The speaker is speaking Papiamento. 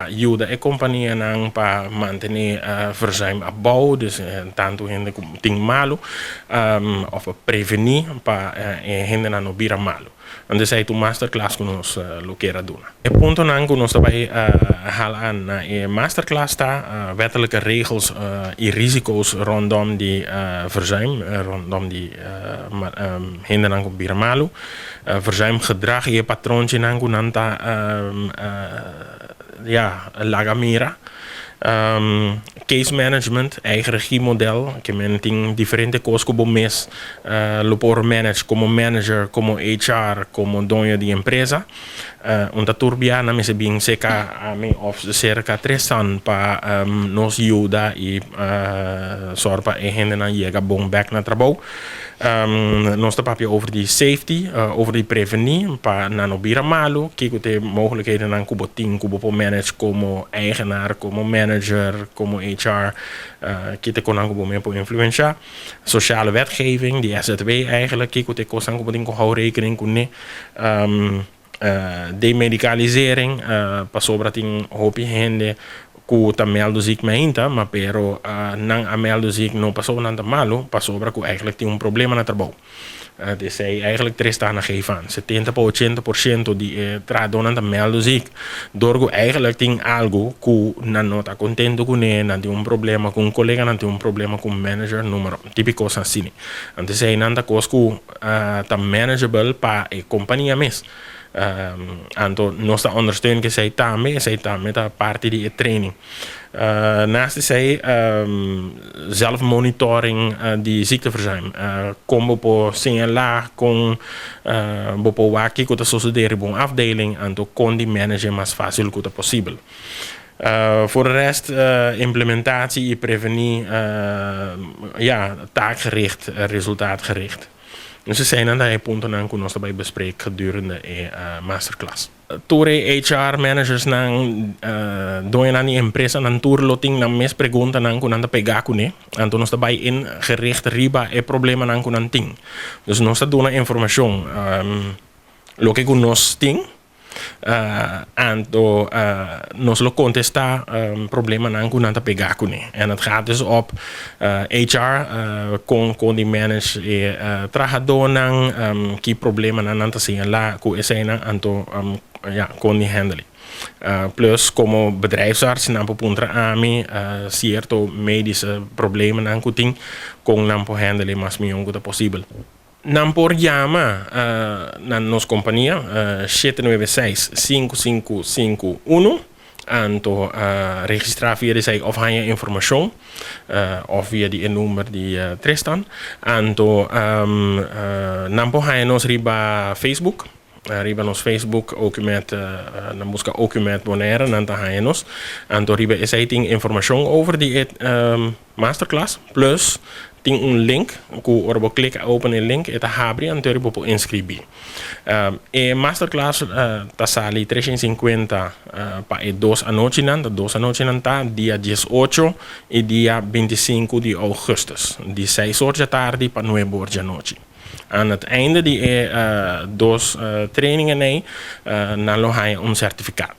yuda e kompanianan pa mantené verzuim abou, dus tantu hende ku tin malu, òf pa prevení pa e hendenan no bira malu. Anto esei ta un masterclass ku nos lo kier a duna. E puntonan ku nos ta bai hala aan na e masterclass ta wettelijke regels i risico's rondom di verzuim, rondom di hendenan ku bira malu, verzuimgedrag i e patronchinan ku nan ta, ja, laga mira. Case management, eigen regiemodel, ke men tin diferente kos ku bo mes lo por manage komo manager, komo HR, komo doño di empresa. Un ta tur bia nan mester bin serka ami òf serka Tristan pa nos yuda i sòrg pa e hendenan yega bon bèk na trabou. Nos ta papia over di safety, over di prevení pa nan no bira malu, kiko ta e mogelijkhedennan ku bo tin ku bo por manage komo eigenaar, komo manager, komo HR, ki ta e kosnan ku bo mes por influenshá. Sociale wetgeving, di SZW eigenlijk, kiko ta e kosnan ku bo tin ku hou rekening kuné. Demedicalisering, pasobra tin hopi hende ku ta mèldu ziek mainta, ma pero nan a mèldu ziek no pasobra nan ta malu, pasobra ku eigenlijk tin un problema na trabou. Esei eigenlijk tres ta na geef aan. 70 pa 80% di e trahadónan ta mèldu ziek dor ku eigenlijk tin algu ku nan no ta kontentu kuné, nan tin un problema ku un kolega, nan tin un problema ku un manager, número, típiko asina. Anto esei nan ta kos ku ta manageable pa e kompania mes. Anto nos ta ondersteun ku esei tambe ta parti di e training. Naast esei, zelfmonitoring di ziekteverzuim. Kon bo por señalá kon bo por wak kiko ta sosodé riba un afdeling, anto kon di manage mas fásil ku ta posibel. Voor de rest, implementatie i prevení, ja, taakgericht, resultaatgericht. Dus eseinan ta e puntonan ku nos ta bai bespreek gedurende e masterclass. Tur HR managers nan, doñonan di empresanan, tur lo tin nan mes preguntanan ku nan ta pega kuné. Anto nos ta bai in gericht riba e problemanan ku nan tin. Dus nos ta duna informashon loke ku nos tin, anto nos lo kontestá problemanan ku nan ta pega kuné. En het gaat dus op HR, kon di manage e trahadónan, ki problemanan nan ta señalá ku eseinan, anto ja, kon di handle. Plus komo bedrijfsarts nan por puntra ami sierto medische problemanan ku tin, kon nan por handle mas mihó ku ta posibel. Nan por yama na nos kompania 796-5551, anto registrá via di esei òf haña informashon òf via di e number di Tristan. Anto nan por haña nos riba Facebook, riba nos Facebook Ocumed, nan buska Ocumed Bonaire, nan ta haña nos. Anto riba esei tin informashon over di e masterclass, plus tin un link ku ora bo klek open e link e ta habri, anto bo por inskribí. E masterclass ta sali 350 pa e 2 anochinan, ta 2 anochinan, ta dia 18 i dia 25 di ougùstùs, di 6 or di atardi pa 9 or di anochi. Aan het einde di e 2 trainingen, nan lo haña un sertifikaat.